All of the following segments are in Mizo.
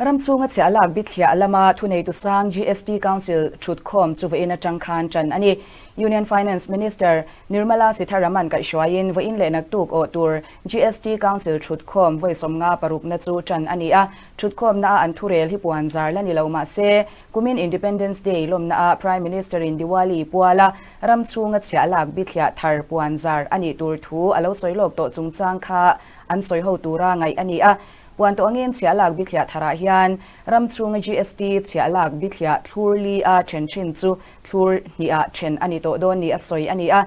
Ram chhunga chhiah lak bithliah lama thuneitu sang GST Council thutkhawm chu vawiin atang khan tan a ni. Union Finance Minister Nirmala Sitharaman kaihhruaiin vawiin leh naktuk awh tur GST Council thutkhawm vawi 56 na chu tan a ni a. Thutkhawmna a an thurel hi puan zar la ni lo mah se, kumin Independence Day lawmna ah Prime Minister in Diwali puala ram chhunga chhiah lak bithliah thar puan zar a nih tur thu a lo sawi lawk tawh chungchang kha an sawi ho tura ngaih a ni a. Puan tawh angin chhiah lak bithliah tharah hian ram chhunga GST chhiah lak bithliah thlur li a then thin chu thlur hnihah then a ni tawh dawn ni a sawi a ni a.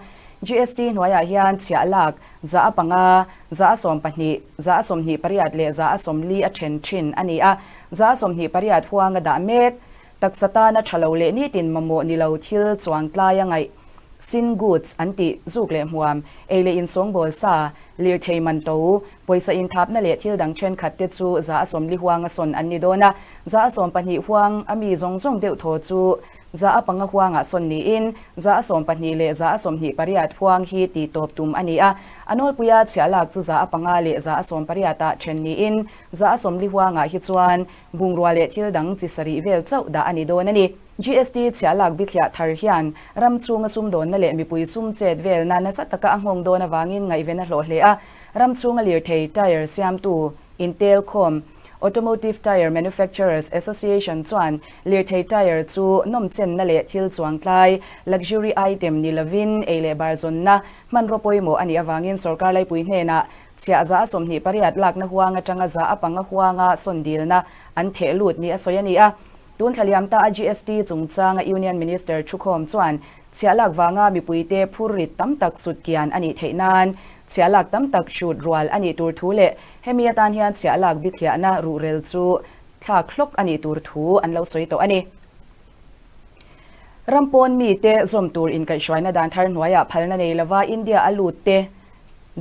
GST hnuaiah hian chhiah lak 5%, 12%, 28% leh 40% a then thin a ni a. 28% huanga dah mek taksa tana tha lo leh nitin mamawh ni lo thil chuang tlai a ngaih sin goods an tih zuk leh hmuam, ei leh insawngbawl sa, Lirthei man to, pawisa inthapna leh thil dang thenkhat te chu 40 huanga sawn an ni dawn a, 12 huang a mi zawng zawng deuh thaw chu 5% huangah sawn niin, 12 leh 28 huang hi tih tawp tum a ni a. A nawlpuia chhiah lak chu 5% leh 18% ah then niin, 40 huangah hi chuan bungrua leh thil dang chi sarih vel chauh dah a ni dawn a ni. GST chhiah lak bithliah thar hian ram chhunga sumdawnna leh mipui sum chet velna nasa taka a nghawng dawn avangin ngaihven a hlawh hle a. Ram chhunga lirthei tyre siamtu Intel khawm Automotive Tyre Manufacturers Association chuan lirthei tyre chu nawmchenna leh thil chuangtlai, luxury item, ni lovin ei leh bar zawnna hmanraw pawimawh a nih avangin sorkar laipui hnenah chhiah 28% lakna huang atanga 5% huanga sawn dilna an theh lut ni a sawi a ni a. Tun thla liam ta a GST chungchanga Union Minister thukhawm chuan chhiah lak vanga mipuite phur rit tam tak sut kian a nih theih nan chhiah lak tam tak hrut rual a nih tur thu leh hemi atan hian chhiah lak bithliahna ruhrel chu thlak hlawk a nih tur thu an lo sawi tawh a ni. Ram pawn mite zawm tur inkaihhruaina dan thar hnuaiah phalna nei lova India a lut te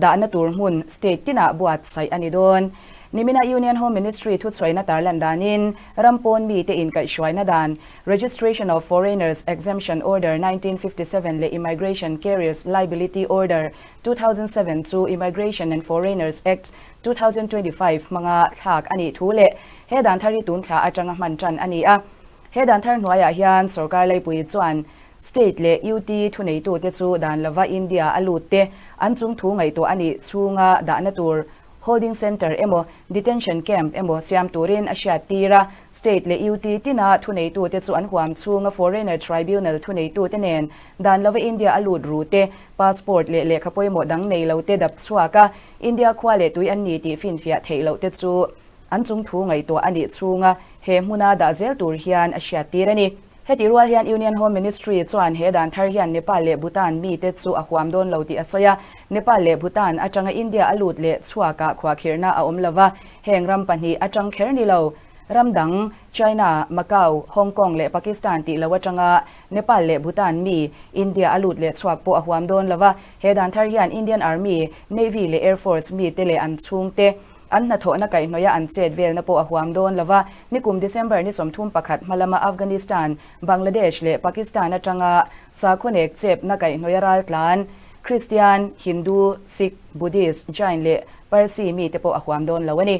Dahna tur hmun state tinah buatsaih a ni dawn. Nimina Union Home Ministry thuchhuaina tarlan danin ram pawn mite inkaihhruaina dan, Registration of Foreigners Exemption Order 1957 leh Immigration Carriers Liability Order 2007 chu Immigration and Foreigners Act 2025 hmanga thlak a nih thu leh he dan thar hi tun thla atanga hman tan a ni a. He dan thar hnuaiah hian sorkar laipui chuan State leh UT thuneitute chu dan lova India a lut te an chung thu ngaihtuah a nih chhunga dahna tur holding centre emaw detention camp emaw siam turin a hriat tir a. State leh UT tina thuneitute chu an huam chhunga Foreigner Tribunal thuneitute nen dan lova India a lut ru te, passport leh lehkha pawimawh dang nei lo te dap chhuak a, India khua leh tui an ni tih finfiah theih loh te chu an chung thu ngaihtuah a nih chhunga he hmuna dah zel tur hian a hriat tir a ni. Heti rual hian Union Home Ministry chuan he dan thar hian Nepal leh Bhutan mite chu a huam dawn lo tih a sawi a. Nepal leh Bhutan atanga India a lut leh chhuakah khuahkhirhna a awm lova, heng ram pahnih atang kher ni lo, ram dang, China, Macau, Hong Kong leh Pakistan tih lo atanga Nepal leh Bhutan mi India a lut leh chhuak pawh a huam dawn lova. He dan thar hian Indian Army, Navy leh Air Force mite leh an chhungte, An hnathawhna kaihhnawih a an chet velna pawh a huam dawn lo va, nikum December ni 31 hma lama Afghanistan, Bangladesh leh Pakistan atanga sakhaw-nek chepna kaihhnawih a raltlan Christian, Hindu, Sikh, Buddhist, Jain leh Parsi mite pawh a huam dawn lo a ni.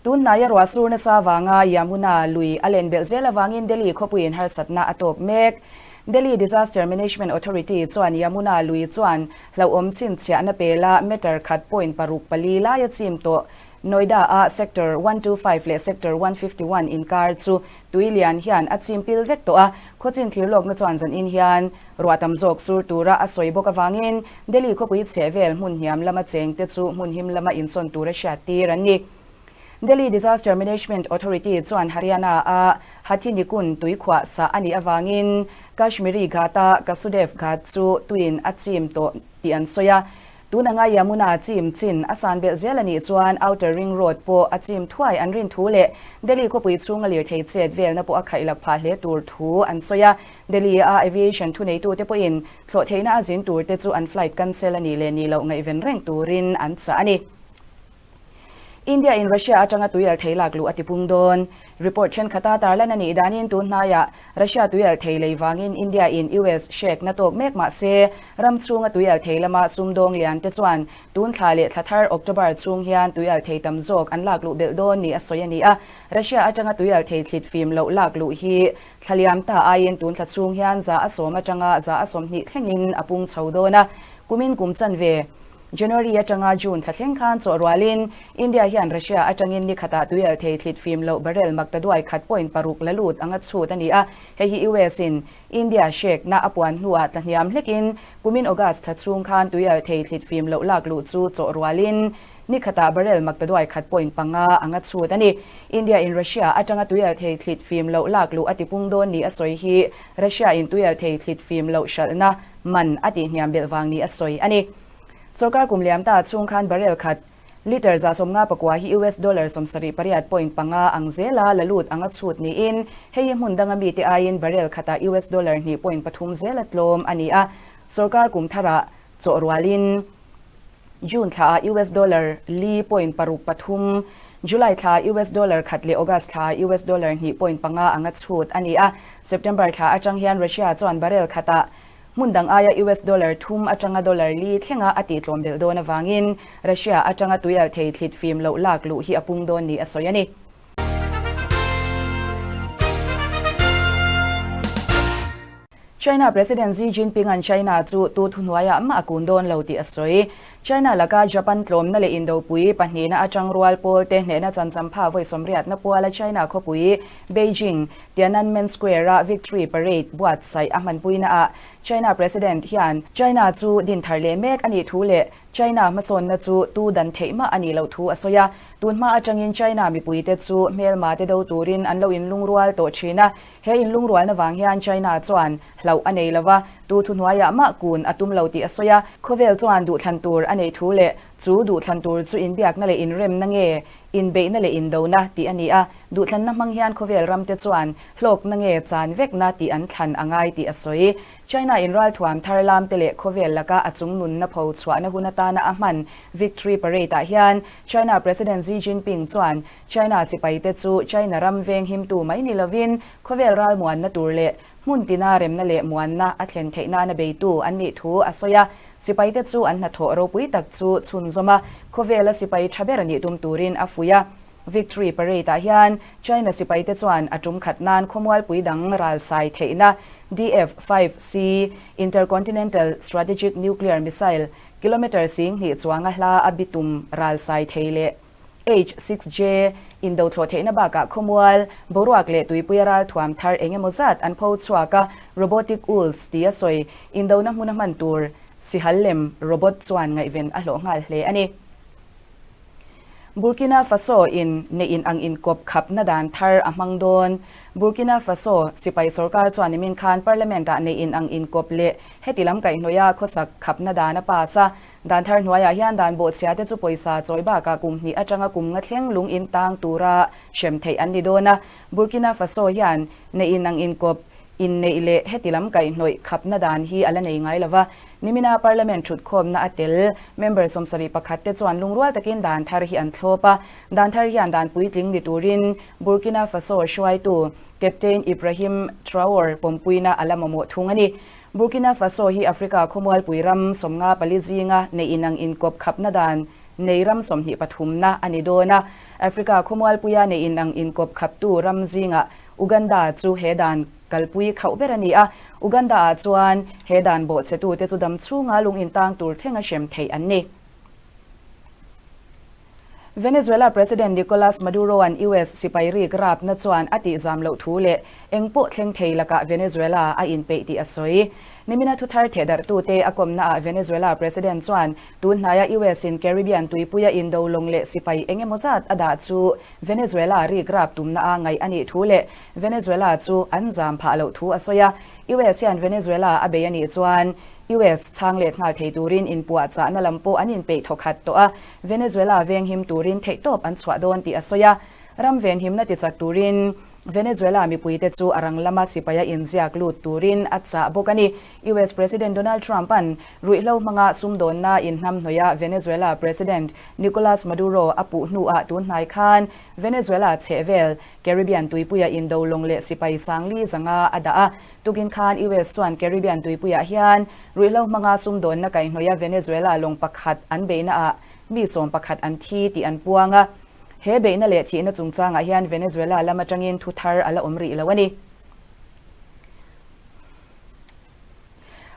Tun hnaia ruah sur nasa vanga Yamuna lui a len belh zel avangin Delhi khawpuiin harsatna a tawk mek. Delhi Disaster Management Authority chuan Yamuna lui chuan hlauhawm chhinchhiahna pela meter khat point paruk pali laia chim tawh Noida-a Sector 125 leh Sector 151 inkar chu tui lian hian a chim pil vek tawh a, khawchin thlir lawkna chuan zanin hian ruah tam zawk sur tura a sawi bawk avangin Delhi khawpui chhehvel hmun hniam lama chengte chu hmun him lama insawn tura hriattir an ni. Delhi Disaster Management Authority chuan Haryana-a Hathinikund tuikhuah sah a nih avangin Kashmiri Ghat-a Kasudev Ghat chu tuiin a chim tawh tih an sawi a. Tun anga Yamuna chim chin a san belh zel a nih chuan Outer Ring Road pawh a chim thuai an rin thu leh Delhi khawpui chhunga lirthei chet velna pawh a khaihlak phah hle tur thu an sawi a. Delhi-a aviation thuneitute pawhin thlawh theihna a zin turte chu an flight cancel a nih leh nih loh ngaihven reng turin an chah a ni. India in Russia atanga tuial thei lak luh a tipung dawn. Report thenkhat a tarlan a nih danin tun hnaiah Russia tuialh thei lei vangin India in US hrek na tawk mek mah se ram chhunga tuialh thei lama sumdawng lian te chuan tun thla leh thla thar October chhung hian tuialh thei tam zawk an lak luh belh dawn ni a sawi a ni a. Russia atanga tuialh thei thlit fim loh lak luh hi thla liam ta aiin tun thla chhung hian 100% atanga 20% thlengin a pung chho dawn a. Kumin kum chanve January atanga June thla thleng khan chawh rualin India hian Russia atangin ni khatah tuialh thei thlit fim loh barrel maktaduai khat point paruk la lut anga chhut a ni a. Hei hi US in India hrek na a puan hnuah tla hniam hlekin kumin August thla chhung khan tuialh thei thlit fim loh lak luh chu chawh rualin ni khatah barrel maktaduai khat point panga anga chhut a ni. India in Russia atanga tuialh thei thlit fim loh lak luh a tipung dawn ni a sawi hi Russia in tuialh thei thlit fim loh hralhna man a tihhniam belh vang ni a sawi a ni. Sorkar kum liam ta chhung khan barrel khat litre 154 hi US dollar 78.5 ang zela la lut anga chhut niin hei hi hmun danga mite aiin barrel khatah US dollar 2.3 zela tlawm a ni a. Sorkar kum tharah chawh rualin June thla US dollar 4.63, July thla US dollar khat leh August thla US dollar 2.5 anga chhut a ni a. September thla atang hian Russia chuan barrel khatah hmun dang aia US dollar 3 atanga dollar li thlenga a tihtlawm belh dawn awangin Russia atanga tuialh thei thlit fim loh lak luh hi a pung dawn ni a sawi a ni. China President Xi Jinping an China chu tu thuhnuaiah mah a kun dawn lo tih a sawi. China laka Japan tlawmna leh Indopui pahnihna atang rual pawl te hnehna chanchampha vawi sawmriatna puala China khawpui Beijing Tiananmen Square-a Victory Parade buatsaih a hmanpuina ah China President hian China chu din thar leh mek a nih thu leh China hmasawnna chu tu dan theih mah a nih loh thu a sawi a. Tun hma atangin China mipuite chu hmelma te do turin an lo inlungrual tawh thin a. He inlungrualna vang hian China chuan hlauh a nei lova, tu thuhnuaiah mah kun a tum lo tih a sawi a. Khawvel chuan duhthlan tur a nei thu leh chu duhthlan tur chu inbiakna leh inremna nge inbeihna leh indona tih a ni a. Duhthlanna hmang hian khawvel ramte chuan hlawkna nge chan vekna tih an thlan a ngai tih a sawi. China in ralthuam thar lamte leh khawvel laka a chung nunna pho chhuahna hun atana a hman Victory Parade ah hian China President Xi Jinping chuan China sipaite chu China ram veng himtu mai ni lovin khawvel ralmuanna tur leh hmun tina remna leh muanna a thlen theih nana beitu an nih thu a sawi a. Sipaite chu an hnathawh ropui tak chu chhunzawm a, khawvela sipai tha ber nih tum turin a fuih a. Victory Parade ah hian China sipaite chuan a tum khat nan khawmualpui dang ralsai theihna DF-5C Intercontinental Strategic Nuclear Missile kilometre 10,000 chuanga hla a bitum ralsai thei leh H-6J indo thlawh theihna bakah khawmual, boruak leh tuipuia ralthuam thar eng emaw zat an pho chhuak a, robotic wolves ti a sawi indona hmuna hman tur sihal lem robot chuan ngaihven a hlawh nghal hle a ni. Burkina Faso in neih in ang inkawp khapna dan thar a hmang dawn. Burkina Faso sipai sorkar chuan nimin khan parliament ah neih in ang inkawp leh heti lam kaihhnawih a khawsak khapna dan a pass a. Dan thar hnuaiah hian dan bawhchhia te chu pawisa chawi bakah kum hnih atanga kum nga thleng lung in tang tura hrem theih an ni dawn a. Burkina Faso hian neih in ang inkawp inneih leh heti lam kaihhnawih khapna dan hi a la nei ngai lova. Nimina Parliament thutkhawmna a tel member 71 te chuan lungrual takin dan thar hi an thlawp a. Dan thar hian dan puitling ni turin Burkina Faso hruaitu Captain Ibrahim Traore pawmpuina a la mamawh thung a ni. Burkina Faso hi Africa khawmualpui ram 54 zinga neih inang inkawp khapna dan nei ram 23na a ni dawn a. Africa khawmualpuia neih inang inkawp khaptu ram zinga Uganda chu he dan kalpui khauh ber a ni a. Uganda ah chuan he dan bawhchhetu te chu dam chhunga lung intang tur thlenga hrem theih an ni. Venezuela President Nicolas Maduro an US sipai rik rapna chuan a tihzam loh thu leh eng pawh thleng thei lakah Venezuela a inpeih tih a sawi. Nimina thuthar thehdarhtu te a kawmna ah Venezuela President chuan tun hnaia US in Caribbean tuipuia indo lawng leh sipai eng emaw zat a dah chu Venezuela rik rap tumna a ngaih a nih thu leh Venezuela chu an zam phah loh thu a sawi a. US hian Venezuela a bei a nih chuan US chhang let nghal thei turin inpuah chahna lam pawh an inpeih thawkhat tawh a, Venezuela veng him turin theihtawp an chhuah dawn tih a sawi a. Ram ven himna tichak turin. Venezuela mipuite chu a rang lama sipaia inziak lut turin a chah bawk a ni. US President Donald Trump-a'n ruihhlo hmanga sumdawnna inhnamhnawih a Venezuela President Nicolas Maduro a puh hnuah tun hnai khan Venezuela chhehvel Caribbean tuipuia indo lawng leh sipai sangli zanga a dah a. Tukin khan US chuan Caribbean tuipuiah hian ruihhlo hmanga sumdawnna kaihhnawih a Venezuela lawng pakhat an beihnaah mi 11 an thi tih an puang a. He beihna leh thihna chungchangah hian Venezuela lam atangin thu thar a la awm rih lo a ni.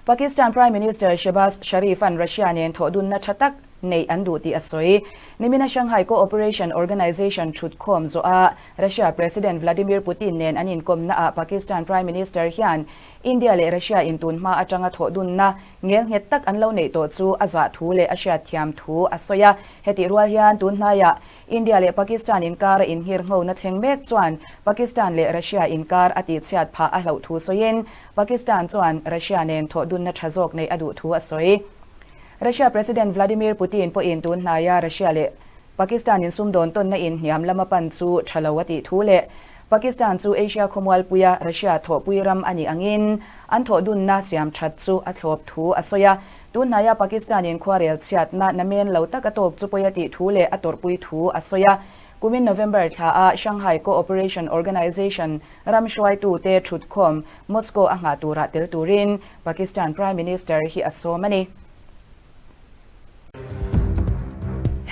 Pakistan Prime Minister Shehbaz Sharif-a'n Russia nen thawhdunna tha tak neih an duh tih a sawi. Nimina Shanghai Cooperation Organization thutkhawm zawha Russia President Vladimir Putin nen an inkawmnaah Pakistan Prime Minister hian India leh Russia in tun hma atanga thawhdunna ngelnghet tak an lo neih tawh chu a zah thu leh a hriatthiam thu a sawi a. Hetih rual hian tun hnaiah India leh Pakistan inkara inhirnghona thleng mek chuan Pakistan leh Russia inkar a tihchhiat phah a hlauh thu sawiin Pakistan chuan Russia nen thawhdunna tha zawk neih a duh thu a sawi. Russia President Vladimir Putin pawhin tun hnaia Russia leh Pakistan insumdawn tawnna in hniam lama pan chu tha lo a tih thu leh Pakistan chu Asia khawmualpuia Russia thawhpui ram a nih angin an thawhdunna siam that chu a thlawp thu a sawi a. Tun hnaia Pakistan in khuarel chhiatna namen lo tak a tawk chu pawi a tih thu leh a tawrhpui thu a sawi a. Kumin November thla a Shanghai Cooperation Organization ram hruaitute thutkhawm Moscow a nghah turah tel turin Pakistan Prime Minister hi a sawm a ni.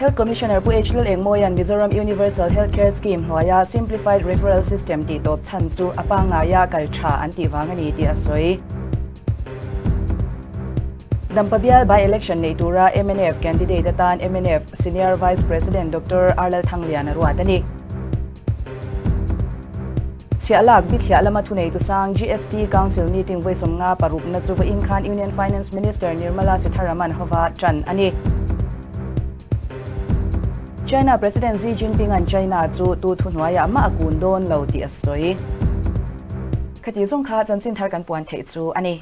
Health Commissioner Pu H Lalengmawia'n Mizoram Universal Health Care Scheme hnuaia Simplified Referral System tih tawp chhan chu a pangngaia kal tha an tih vang a ni tih a sawi. Dampa bial by-election nei tura mnf candidate atan mnf Senior Vice President Doctor R Lalthanglian a ruat a ni. Chhiahlak bithliah lama thuneitu sang GST Council meeting vawi 50 parukna chu vawiin khan Union Finance Minister Nirmala Sitharaman hova tan a ni. China President Xi Jinping-a'n China chu tu thuhnuaiah mah a kun dawn lo tih a sawi. Khati zawng kha chanchin thar kan puan theih chu a ni.